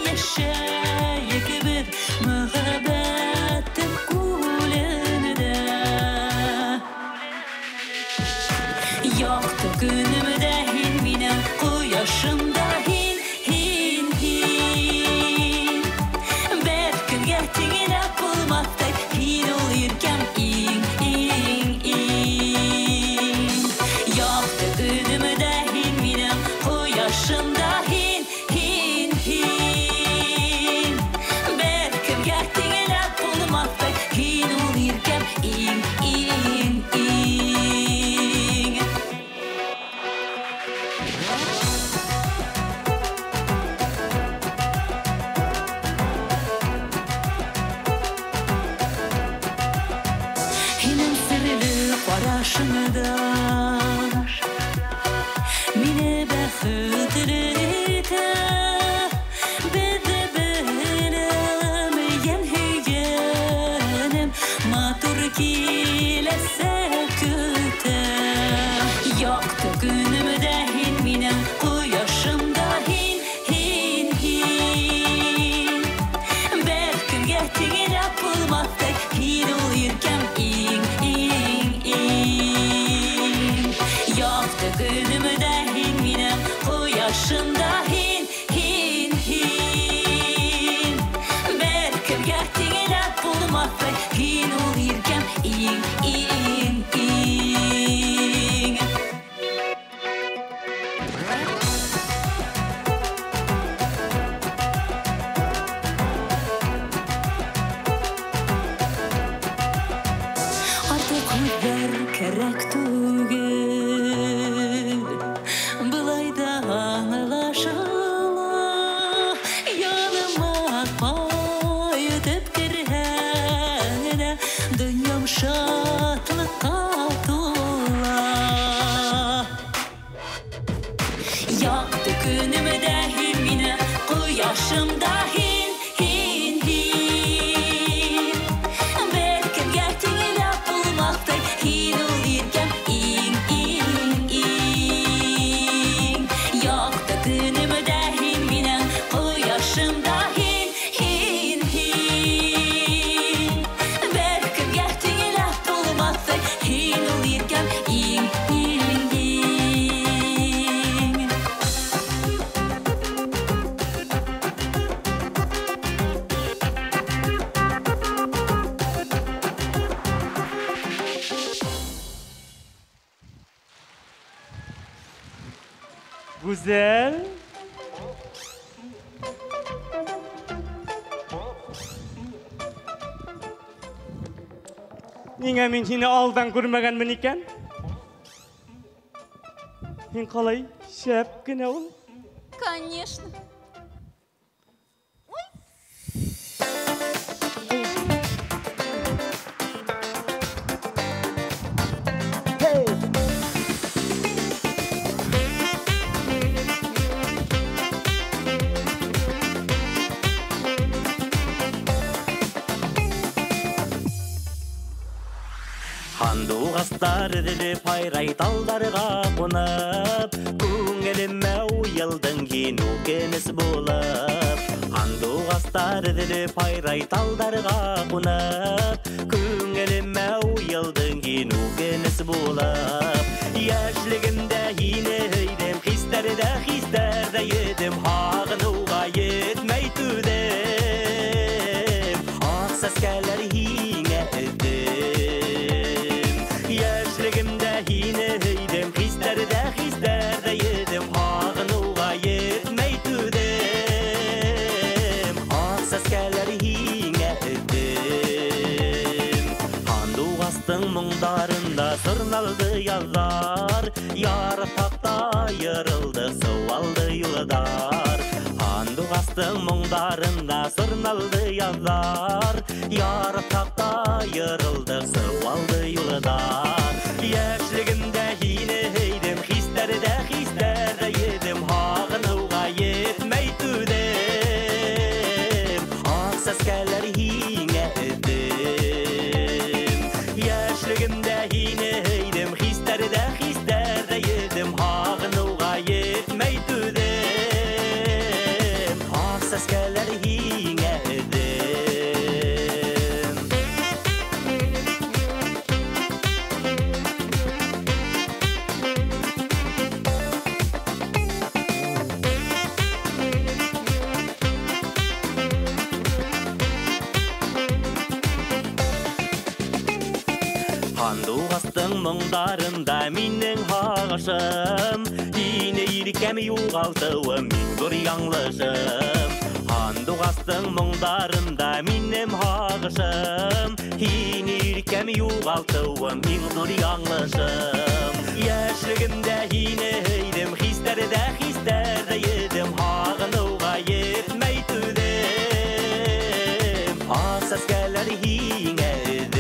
йәшәйек беҙ мөхәббәттең күлендә. Яҡты көнөмдә һин минең ҡояшым да һин, һин, һин. Бер көнгә тиңләп булмаҫтай һин ул иркә Юлдашыңда мине бәхетле итә. Беҙҙе беләм, йән һөйгәнем, матур киләсәк көтә. Яҡты көнөмдә һин минең ҡояшым да һин, һин, һин. Бер кемгә тиңләп булмаҫтай, һин ул иркәм иң, иң, иң. Яҡты көнөмдә һин минең ҡояшым да һин, һин, һин. Бер кемгә тиңләп булмаҫтай, һин ул иркәм иң, иң, иң. Артыҡ һүҙҙәр кәрәк түгел, былай ҙа аңлашыла. Яныма ҡайтып керһәң дә, донъям шатлыҡҡа тула. Яҡты көнөмдә һин мине, ҡояшым да һин, һин, һин. Бер кемгә тиңләп булмаҫтай, һин ул иркәм иң, иң, иң. Яҡты көнөмдә һин минең ҡояшым да һин, һин, һин. Бер кемгә тиңләп булмаҫтай, һин ул иркәм иң, иң, иң. Гүзәл. Ниңә мин һине алдан күрмәгәнмен икән? Һин ҡалай шәп кенә ул. Конечно. Һандуғастар өҙөлөп һайрай талдарға ҡунып, күңелемә уйылдың һин үкенес булып. Һандуғастар өҙөлөп һайрай талдарға ҡунып, күңелемә уйылдың һин үкенес булып. Йәшлегемдә һине һөйҙөм, хистәрҙә хистәрҙә йөҙөм, һағыныуға етмәй түҙем. Аҡ сәскәләр һиңә өҙҙөм. Йәшлегемдә һине һөйҙөм, хистәрҙә хистәрҙә йөҙөм, һағыныуға етмәй түҙем. Аҡ сәскәләр һиңә өҙҙөм. Һандуғастың моңдарында сырналды яҙҙар, яртаҡта йырылды сыуалды юлдар. Һандуғастың моңдарында сырналды яҙҙар, яртаҡта йырылды сыуалды юлдар. Йәшлегемдә һине һөйҙөм, хистәрҙә хистәрҙә йөҙөм, һағыныуға етмәй түҙем. Аҡ сәскәләр һиңә өҙҙөм. Йәшлегемдә һине һөйҙөм, хистәрҙә хистәрҙә йөҙөм, һағыныуға етмәй түҙем. Аҡ сәскәләр һиңә өҙҙөм. Һандуғастың моңдарында минең һағышым, һине иркәм юғалтыуым иң ҙур яңылышым. Һандуғастың моңдарында минең һағышым, һине иркәм юғалтыуым иң ҙур яңылышым. Йәшлегемдә һине һөйҙөм, хистәрҙә хистәрҙә йөҙөм, һағыныуға етмәй түҙем. Аҡ сәскәләр һиңә өҙҙөм.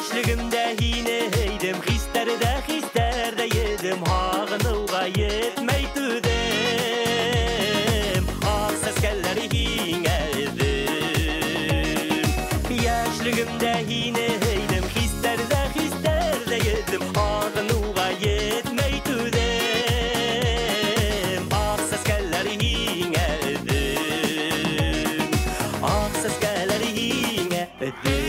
Йәшлегемдә һине һөйҙөм, хистәрҙә хистәрҙә йөҙөм, һағыныуға етмәй түҙем. Аҡ сәскәләр һиңә өҙөм. Йәшлегемдә һине һөйҙөм, хистәрҙә хистәрҙә йөҙөм, һағыныуға етмәй түҙем. Аҡ сәскәләр һиңә өҙөм. Аҡ сәскәләр һиңә өҙөм.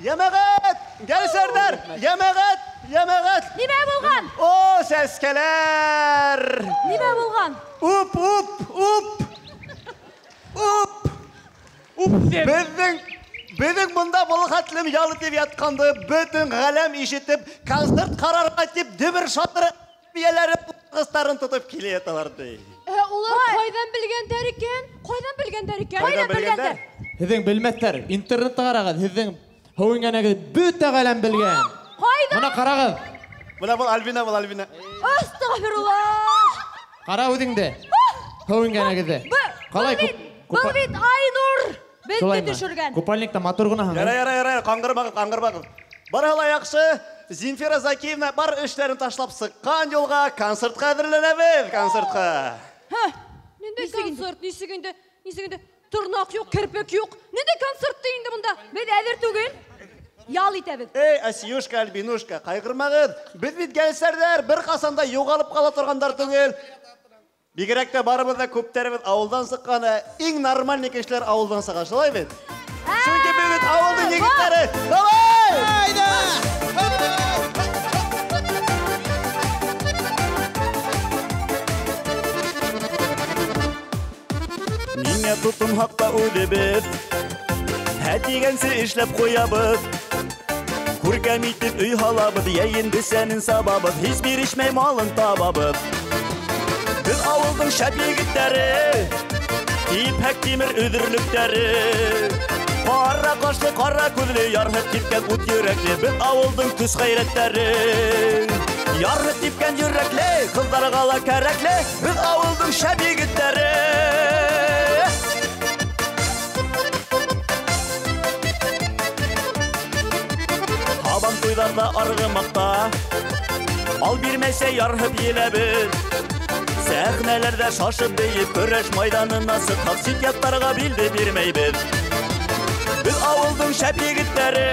Йәмәғәт! Гәлсәрҙәр! Йәмәғәт! Йәмәғәт! Нимә булған? О, сәскәләр! Нимә булған? Уп, уп, уп! Уп! Уп! Беҙҙең бында был хәтлем ял итеп ятҡанды бөтөн ғаләм ишетеп, концерт ҡарарға тип дөбөр шатыр бейәләре ҡыстарын тотоп килә яталар ти. Улар ҡайҙан белгәндәр икән? Ҡайҙан белгәндәр икән? Ҡайҙан белгәндәр? Һеҙҙең белмәҫтәр, интернетта ҡарағыҙ, һеҙҙең һыу ингәнегеҙ бөтә ғаләм белгән. Ҡайҙан? Бына ҡарағыҙ. Бына был Альбина, был Альбина. Астағфируллаһ. Ҡара үҙеңде. Һыу ингәнегеҙҙе. Ҡалай Был бит Айнур беҙҙе төшөргән. Купальникта матур ғына һың. Ярай, ярай, ярай, ҡаңғырмағыҙ, ҡаңғырмағыҙ. Барыһы ла яҡшы. Земфира Закиевна бар эштәрен ташлап сыҡҡан юлға концертҡа әҙерләнәбеҙ, концертҡа. Ниндәй концерт, нисек инде, нисек инде? Тырнаҡ юҡ, керпек юҡ. Ниндәй концерт ти инде бында? Беҙ әҙер түгел. Ял итәбеҙ. Эй, Асиюшка, Альбинушка, ҡайғырмағыҙ. Беҙ бит гәлсәрҙәр, бер ҡасан да юғалып ҡала торғандар түгел. Бигерәк тә барыбыҙ ҙа күптәребеҙ ауылдан сыҡҡан, иң нормальный кешеләр ауылдан сыға, шулай бит? Сөнки беҙ бит ауылдың егеттәре. Давай! Айда! Ниңә тотонһаҡ та үҙебеҙ, һә тигәнсе эшләп ҡуябыҙ. Күркәм итеп өй һалабыҙ, йәйен бесәнен сабабыҙ, һис бирешмәй малын табабыҙ. Беҙ ауылдың шәп егеттәре, типһәк тимер өҙөрлөктәре. Ҡара ҡашлы, ҡара күҙле, ярһып типкән ут йөрәкле, беҙ ауылдың көс ғәйрәттәре. Ярһып типкән йөрәкле, ҡыҙҙарға ла кәрәкле, беҙ ауылдың шәп егеттәре. Һабан туйҙарҙа арғымаҡта, ал бирмәйсә ярһып еләбеҙ. Сәхнәләрҙә шашып бейеп, көрәш майҙанына сыҡһаҡ, сит яттарға билде бирмәйбеҙ. Беҙ ауылдың шәп егеттәре,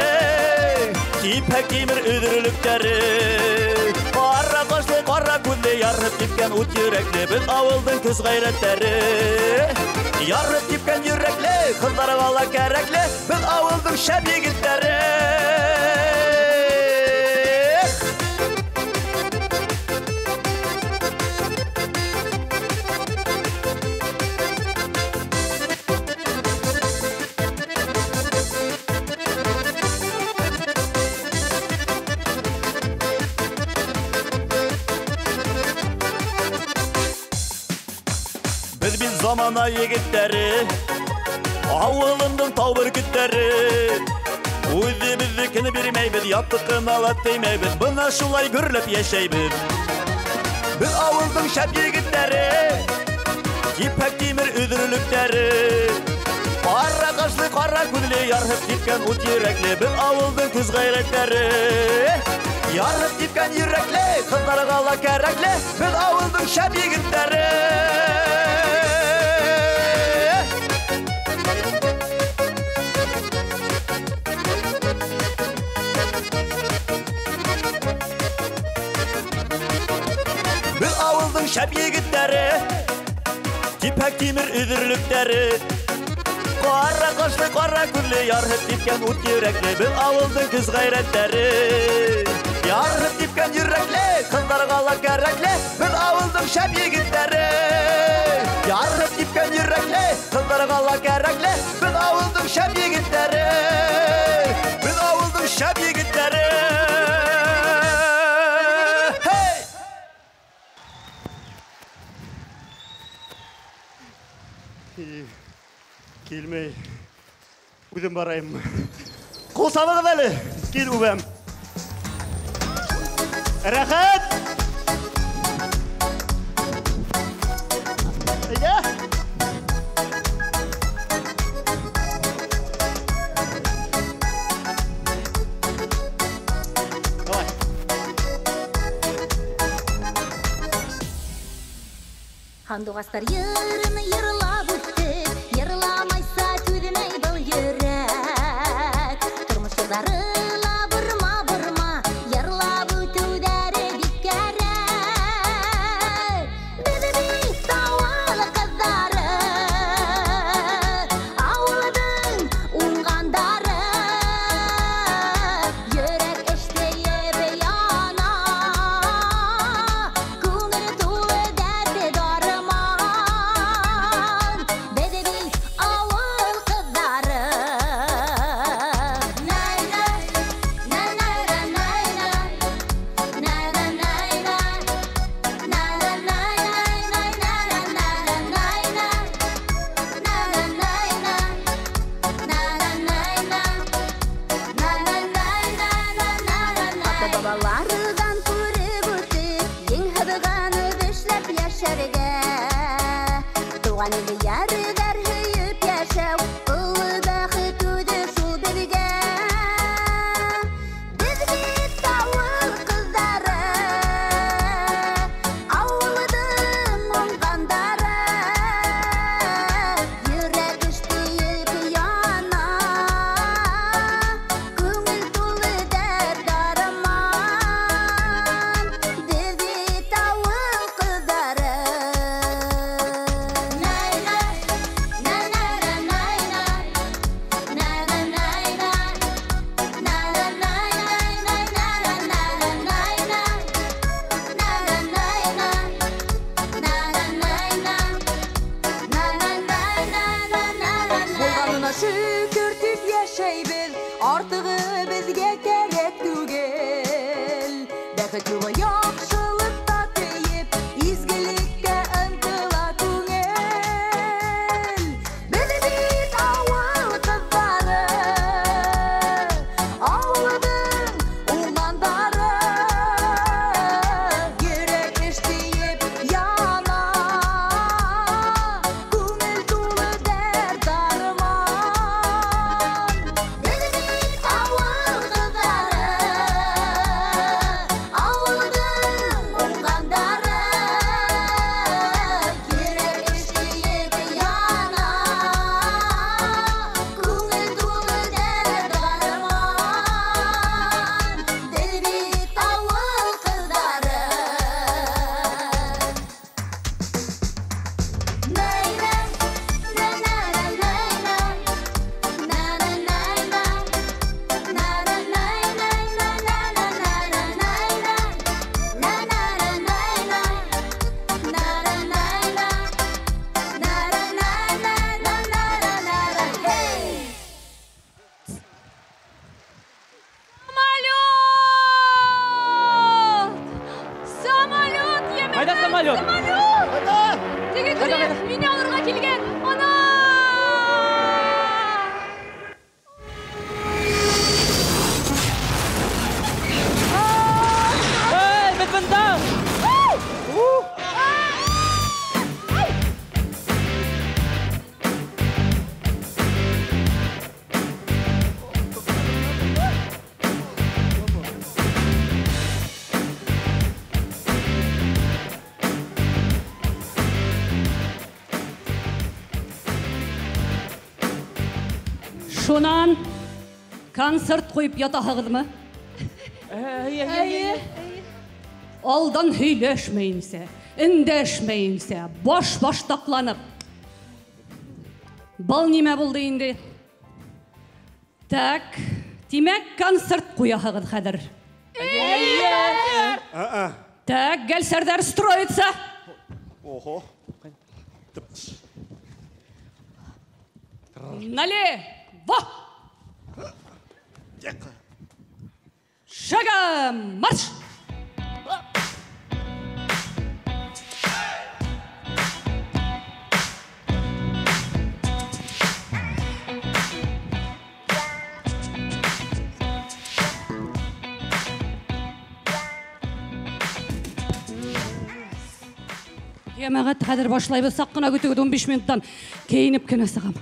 типһәк тимер өҙөрлөктәре. Ҡара ҡашлы, ҡара күҙле, ярһып типкән ут йөрәкле, беҙ ауылдың көс ғәйрәттәре. Ярһып типкән йөрәкле, ҡыҙҙарға ла кәрәкле, беҙ ауылдың шәп егеттәре. Беҙ бит замана егеттәре, ауылымдың тау бөркөттәре. Үҙебеҙҙекен бирмәйбеҙ, яттыҡын ала теймәйбеҙ, бына шулай гөрләп йәшәйбеҙ. Беҙ ауылдың шәп егеттәре, типһәк тимер өҙөрлөктәре. Ҡара ҡашлы, ҡара күҙле, ярһып типкән ут йөрәкле, беҙ ауылдың көс ғәйрәттәре. Ярһып типкән йөрәкле, ҡыҙҙарға ла кәрәкле, беҙ ауылдың шәп егеттәре. Беҙ ауылдың шәп егеттәре, типһәк тимер өҙөрлөктәре. Ҡара ҡашлы, ҡара күҙле, ярһып типкән ут йөрәкле, беҙ ауылдың көс ғәйрәттәре. Ярһып типкән йөрәкле, ҡыҙҙарға ла кәрәкле, беҙ ауылдың шәп егеттәре. Ярһып типкән йөрәкле, ҡыҙҙарға ла кәрәкле, беҙ ауылдың шәп егеттәре. Беҙ ауылдың шәп егеттәре. Hey! Килмәй. Үҙем барайым. Ҡул сабығыҙ әле. Кил үбәм. Рәхәт! Һандуғастар йырын йырлап үттек, йырламайса түҙмәй был йөрәк. Тормош йылдары ла борма-борма, йырлап үтеүҙәре бик кәрәк. Беҙ бит ауыл ҡыҙҙары, ауылдың уңғандары. Йөрәк эшләйеп яна, күңел тулы дәрт дарман. Беҙ бит ауыл ҡыҙҙары. Най-на, на-на-на-най-на, на-на-най-на, на-на-най-най-най-най-най-най-най-на, на-на-най-на, на-на-най-на, на-на-най-най-най-най-най. Ата-бабаларҙан күреп үтеп, ең һыҙғанып эшләп йәшәргә. Тыуған илде йәрҙәр һөйөп йәшәү, оло бәхет үҙе шул беҙгә. Беҙ бит ауыл ҡыҙҙары, ауылдың уңғандары. Йөрәк эшләйеп яна, күңел тулы дәрт дарман. Беҙ бит ауыл ҡыҙҙары. Най-на, на-на-на-най-на, на-на-най-на, на-на-най-най-най-най-най-най-най-на, на-на-най-на, на-на-най-на, на-на-най-най-най-най-най. Булғанына шөкөр тип йәшәйбеҙ, артығы беҙгә кәрәк түгел. Бәхет юлы яҡшылыҡта тейеп, изгелеккә ынтыла күңел. Беҙ бит ауыл ҡыҙҙары, ауылдың уңғандары. Йөрәк эшләйеп яна, күңел тулы дәрт дарман. Беҙ бит ауыл ҡыҙҙары, ауылдың уңғандары. Йөрәк эшләйеп яна, күңел тулы дәрт дарман. Беҙ бит ауыл ҡыҙҙары. Най-на, на-на-на-най-на, на-на-най-на, на-на-най-най-най-най-най-най-най-на, на-на-на-най-на, на-на-най-на, на-на-най-най-най-най-най-най. Хей! Самолет! Самолет! Йәмәғәт! Ҡайҙа самолет? Самолет! Теге күрәм, мине алырға килгән. Ана! Эй, беҙ бында! Шунан концерт ҡуйып ятаһығыҙмы? Әйе. Алдан һөйләшмәйенсә, өндәшмәйенсә, баш-баштаҡланып. Был нимә булды инде? Так, тимәк, концерт ҡуяһығыҙ хәҙер. Так, гәлсәрҙәр строится. Ого. Налево! Шагом марш! Йәмәғәт, хәҙер башлайбыҙ, саҡ ҡына көтөгөҙ, 15 минуттан кейенеп кенә сығам.